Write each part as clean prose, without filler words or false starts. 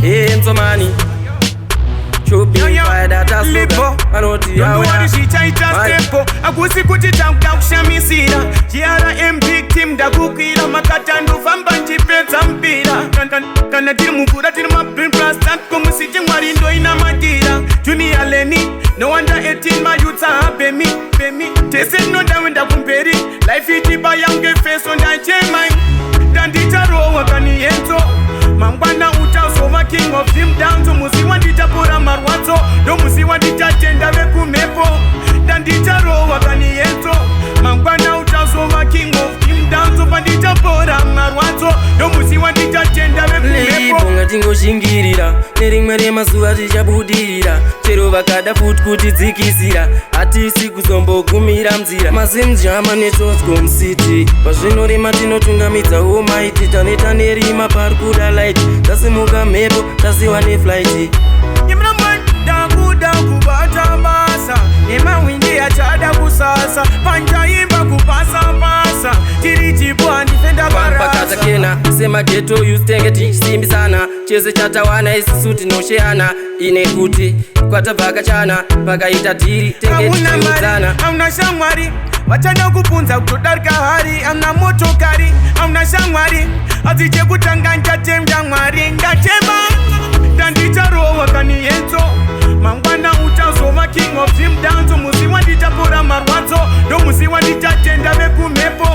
Enzomani. Lipo. Don't zvichaita stepo. Hakusi kuti takuda kushamisira. GRM big team, ndakukwira makata, ndofamba nchipedza mpira. Kana tiri mukura, tiri makomusiti, Mwari ndoinamatira. Junior Leni, no under 18, mayouths abemi bemi. Tese tinodawenda kumberi, life ichipa yange feso. Ndachema, ndandicharohwa kanienzo. Mangwana uchazova king of Zimdancehall. Musi wandichapora marwadzo, ndomusi wandichatenda vekumhepo. Ndandicharohwa kanienzo. Mangwana uchazova king of Zimdancehall. Pandichapora marwadzo, ndomusi wandichatenda vekumhepo. Lipo, ngatingoshingirira, nerimwe remazuva tichabudirira. Chero vakada futi kutidzikisira, hatisi kuzombogumira mnzira. Mazimjama neTosco mucity, pazvinorema tinotungamidza Almighty. Taneta nerima, pari kuda light. Tasimuka mhepo, tasiwa neflight. Ndakuda kubata basa nemahwindi achada kusasa, panjaimba kupasa pasa, tiri chipo, handife Pakata ndakarasa. kena semaghetto youth, tenge tichisimbisana. Chese chatawana isusu tinosheyana, ine kuti kwatabva kachana, pakaita dhiri tenge Hauna mari, tichiudzana. hauna shamwari, vachada kupunza kutodarika hari. Hauna motokari, hauna shamwari, asi chekutanga nchatenda Mwari. Ndachema, ndandicharohwa kanienzo. Mangwana uchazova king of Zimdancehall. Musi wandichapora marwadzo, ndomusi wandichatenda vekumhepo.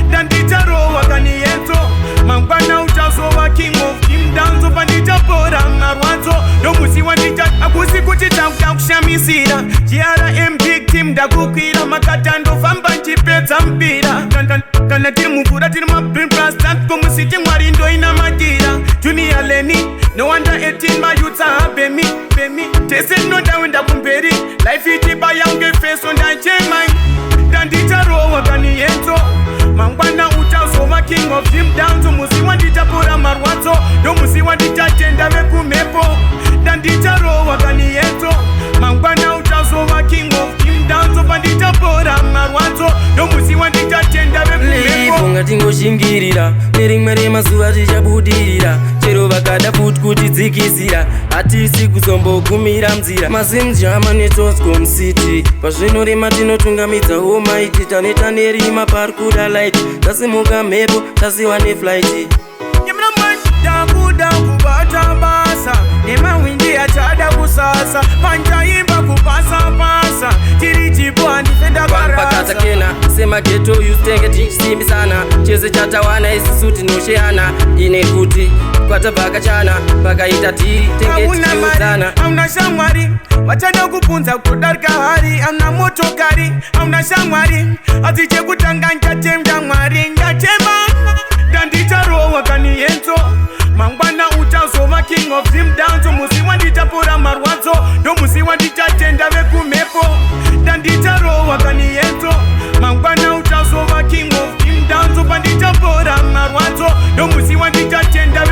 Ndandicharohwa kanienzo. Mangwana uchazova king of Zimdancehall. Pandichapora marwadzo, ndomusi wandicha. Hakusi kuti takuda kushamisira. GRM big team, ndakukwira makata, ndofamba nchipedza mpira. Kana tiri mukura, tiri makomusiti, Mwari ndoinamatira. Junior Leni, no under 18, mayouths abemi bemi. Tese tinodawenda kumberi, life ichipa yange feso. Ndachema, ndandicharohwa kanienzo. Mangwana uchazova king of Zimdancehall. Musi wandichapora marwadzo, ndomusi wandichatenda vekumhepo. Ndandicharohwa kanienzo. Mangwana uchazova king of Zimdancehall. Pandichapora marwadzo, ndomusi wandichatenda vekumhepo. Lipo, ngatingoshingirira, nerimwe remazuva tichabudirira. Chero vakada futi kutidzikisira, hatisi kuzombogumira mnzira. Mazimjama neTosco mucity, pazvinorema tinotungamidza Almighty. Taneta nerima, pari kuda light. Tasimuka mhepo, tasiwa neflight. Ndakuda kubata basa nemahwindi achada kusasa, panjaimba kupasa pasa, tiri chipo, handife Pakata ndakarasa. kena semaghetto youth, tenge tichisimbisana. Chese chatawana isusu tinosheyana, ine kuti kwatabva kachana, pakaita dhiri tenge Hauna mari, tichiudzana. hauna shamwari, vachada kupunza kutodarika hari. Hauna motokari, hauna shamwari, asi chekutanga nchatenda Mwari. Ndachema, ndandicharohwa kanienzo. Mangwana uchazova king of Zimdancehall. Musi wandichapora marwadzo, ndomusi wandichatenda vekumhepo. Ndandicharohwa kanienzo. Mangwana uchazova king of Zimdancehall. Pandichapora marwadzo, ndomusi wandichatenda.